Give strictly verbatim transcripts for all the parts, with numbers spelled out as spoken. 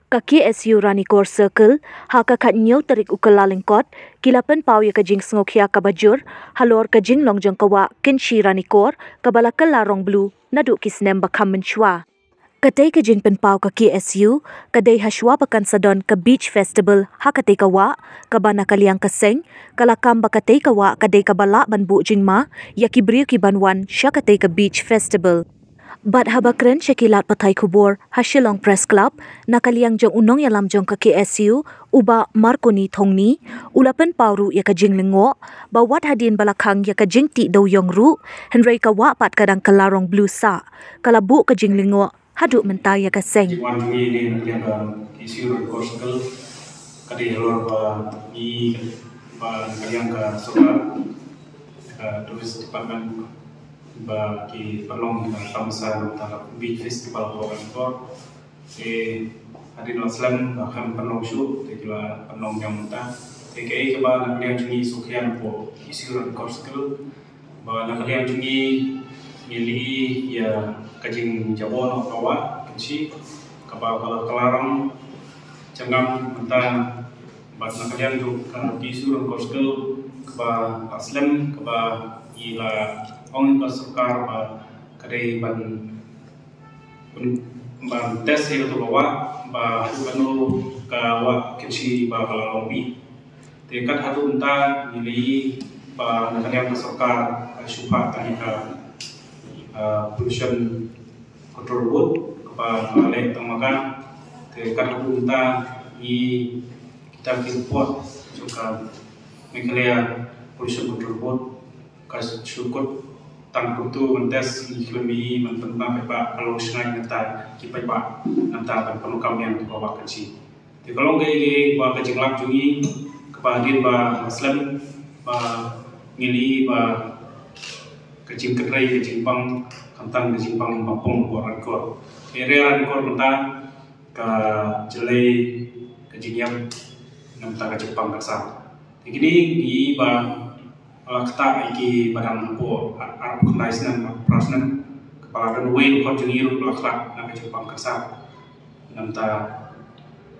Ka K S U Ranikor Circle, ha ka khathynñiew tarik u Kyllalyngkot, ki la pynpaw ïa ka jingsngewkhia kaba jur halor ka jinglong jong ka wah Kynshi Ranikor, kaba la kylla rong blue naduh ki snem ba kham mynshuwa. Katei ka jingpynpaw ka K S U ka dei hashwa ba kan sa don ka Beach Festival ha katei ka wah, kaba na ka liang ka seng ka la kam ba katei ka wah ka dei kaba lah ban buh jingma ïa ki briew kiban wan sha katei ka Beach Festival. Bad haba kren sha ki lad pathai khubor ha Shillong Press Club, na ka liang jong u nongïalam jong ka K S U, u Bah Marconi Thongni, u la pynpaw ruh ïa ka jinglyngngoh ba wat hadien ba la khang ïa ka jingtih dewïong ruh, hynrei ka wah pat ka dang kylla rong blue sah, ka la buh ka jinglyngngoh haduh mynta ïa ka seng. Jingwan jong ngi ne na ka liang ka K S U Ranikor Circle ka dei halor ba ngi, ba na ka liang ka sorkar, ka Tourism Department, ba ki pynlong ka tamasa na ka Beach Festival ha Ranikor. Te hadien la slem ba kham pynlong shuh, te ki la pynlong biang mynta. Te kaei kaba na ka liang jong ngi sngewkhia hapoh K S U Ranikor Circle, ba na ka liang jong ngi ngi la ïohi ïa ka jingjabon ka wah Kynshi, kaba ka la kylla rong jyrngam mynta. Bad na ka liang jong ka K S U Ranikor Circle, kaba la slem, kaba ngi la ong ïa ka sorkar ba ka dei ban, ban test ïa kato ka wah ba haduh katno ka wah Kynshi ba ka la long bih. Te kat haduh mynta ngi la ïohi ba na ka liang ka sorkar ka shu phah tang ïa ka, ah, Pollution Control Board, kaba ka la leh tang ma ka. Te kat haduh mynta ngi, kita ki report jong ka Meghalaya Pollution Control Board, ka shu kut tang kumto ban test, ngi khlem ïohi ban pynbna paidbah, ka long shngaiñ na ka bynta ki paidbah na ka bynta ban pyndonkam ïa kato ka wah Kynshi. Te ka long kaei kaei ba ka jinglap jong ngi, kaba hadien ba la slem ba ngi la ïohi ba ka jingkynrei ka jingpang, khamtam ka jingpang ba pong hapoh Ranikor. Ka area Ranikor mynta ka jyllei ka jingïap na ka bynta ka jingpang ka sar. Te kine ngi ïohi ba la ktah ïa kiba dang hapoh ar, arphew khyndai snem, arphew phra snem, kaba la don uwei u khun jong ngi ruh ba la khlad na ka jingpang ka sar. Na ka bynta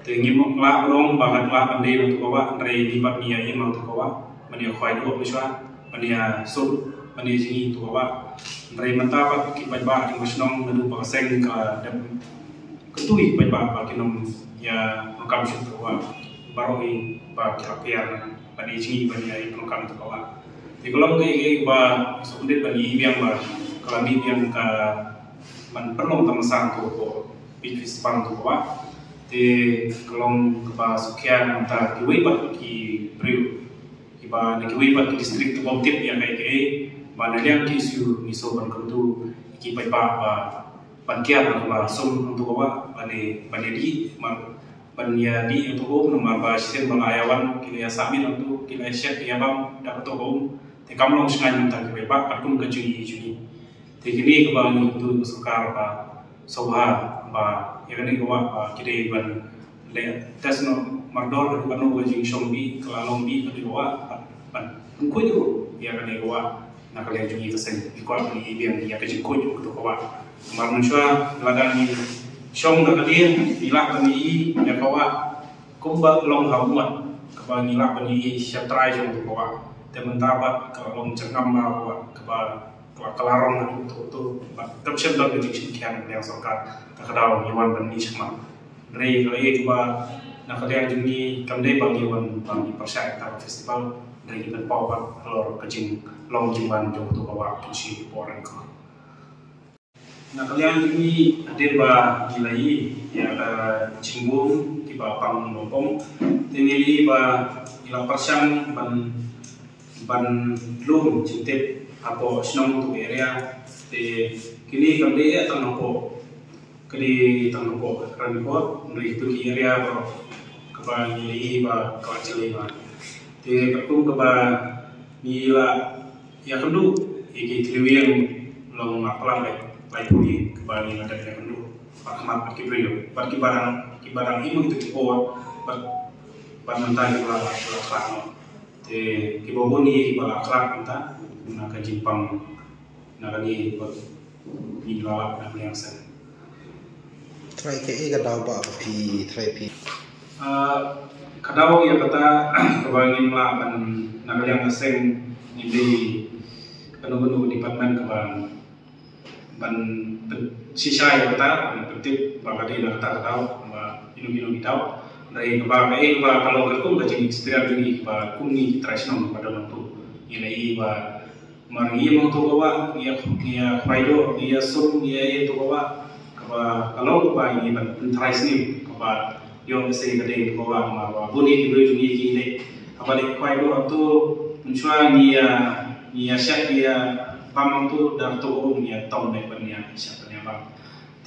te ngim lah ban ong ba ngi lah ban dei na kato ka wah, hynrei ngi pat ngi ïa im na kato ka wah, ban ïa khwai duh mynshuwa, ban ïa suk, ban ïa jngi na kato ka wah. Hynrei mynta pat ki paidbah jong ka shnong naduh ba ka seng ka dep kyntu ïa ki paidbah ba kin ym ïa pyndonkam shuh kato ka wah. Baroh hi ba ki la pyrshang ban ïa jngi, ban ïa pyndonkam kato ka wah. Te ka long kaei kaei ba sngewdei ban ïa biang ba ka la mih biang ka ban pynlong tamasa kato ka Beach Festival kato ka wah. Te ka long kaba sngewkhia na ka bynta kiwei pat ki briew kiba na kiwei pat ki district ki bym tip ïa kaei kaei, ba na liang K S U ngi sngew ban kyntu ïa ki paidbah ba ban kiar na kaba sum hangto ka wah, ban ïa, ban ïa dih, ban, ban ïa dih hangto ka um, namar ba shisien ba la ïa wan ki la ïa sah miet hangto, ki la ïa shet ïa bam da kato ka um. Te kam long shngaiñ na ka bynta ki paidbah, katkum ka jingïohi jong ngi. Te kine kaba ngi kyntu ïa ka sorkar ba sngewbha ba ïa kane ka wah ba ki dei ban leh test noh mardor, ka dei ban long ka jingshong bih, ka la long bih ka dei ka wah, ban, ban pynkhuid ruh ïa kane ka wah na ka liang jong ngi ka seng. Ngi kwah ban ïa biang ïa ka jingkhuid ruh kato ka wah. Namar mynshuwa lada ngi shong da ka dien, ngi lah ban ïohi ïa ka wah kumba long ha ummat, kaba ngi lah ban ïohi sha trai jong kato ka wah. Te mynta pat ka la long jyrngam bha ka wah, kaba ka la, ka la rong haduh kato kato, bad kam shym don ka jingshim khia na ka liang sorkar. Te ka daw ngi wan ban ïa shim. Hynrei ka la ïa kaba na ka liang jong ngi kam dei ba ngi wan ban ïa pyrshah ïa kata ka festival, hynrei ngi pynpaw pat halor ka jinglong jingman jong kato ka wah Kynshi hapoh Ranikor. Na ka liang jong ngi hadien ba ngi la ïohi ïa ka jingbun kiba pang ba pong, te ngi la ïohi ba ngi la pyrshang ban, ban lum jingtip hapoh shnong, to area. Te kine kam dei tang hapoh, ka dei tang hapoh Ranikor, hynrei kito ki area baroh kaba ngi la ïohi ba ka la jyllei bha. Te katkum kaba ngi la ïakynduh ïa ki tliwiang long ma pla lai, lai phew ïing kaba ngi la dep ïakynduh bad khmat bad ki briew, bad kiba dang, kiba dang im ha kito ki por, bad, bad mynta kiba la, la khlad noh. Te kiba bun hi kiba la khlad mynta na ka jingpang, na kane bad Ngin la lap na ka liang seng. Trai ka e ka daw ba phi trai phi. Ah, ka daw ïa kata kaba ngin lah ban na ka liang ka seng ngin dei kano kano department kaba ban shisha ïa kata ban pyntip ba ka dei na kata ka daw ba ino ino ki daw. Dei kaba ka e kaba ka long katkum ka jingïasyrdoh jong ngi kaba kum ngi trai shnong kaba don tu. Ngi la i ba Mar ngi ïa mangto ka wah, ngi ïa, ngi ïa khwai doh, ngi ïa sum, ngi ïa ïa to ka wah. Kaba ka long kaba ngi ban pyntharai sniew, kaba ïoh ka sei ka dei to ka wah, mar ba bun ïa ki briew jong ngi ki leh. Kaba leh khwai doh to, mynshuwa ngi ïa, ngi ïa shah, ngi ïa bam to, da to ka um ngi ïa tong leh ban ïa shah ban ïa bam.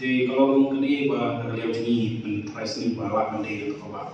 Te ka long kane ba ka liang jong ngi pyntharai sniew ba lah ban dei to ka wah.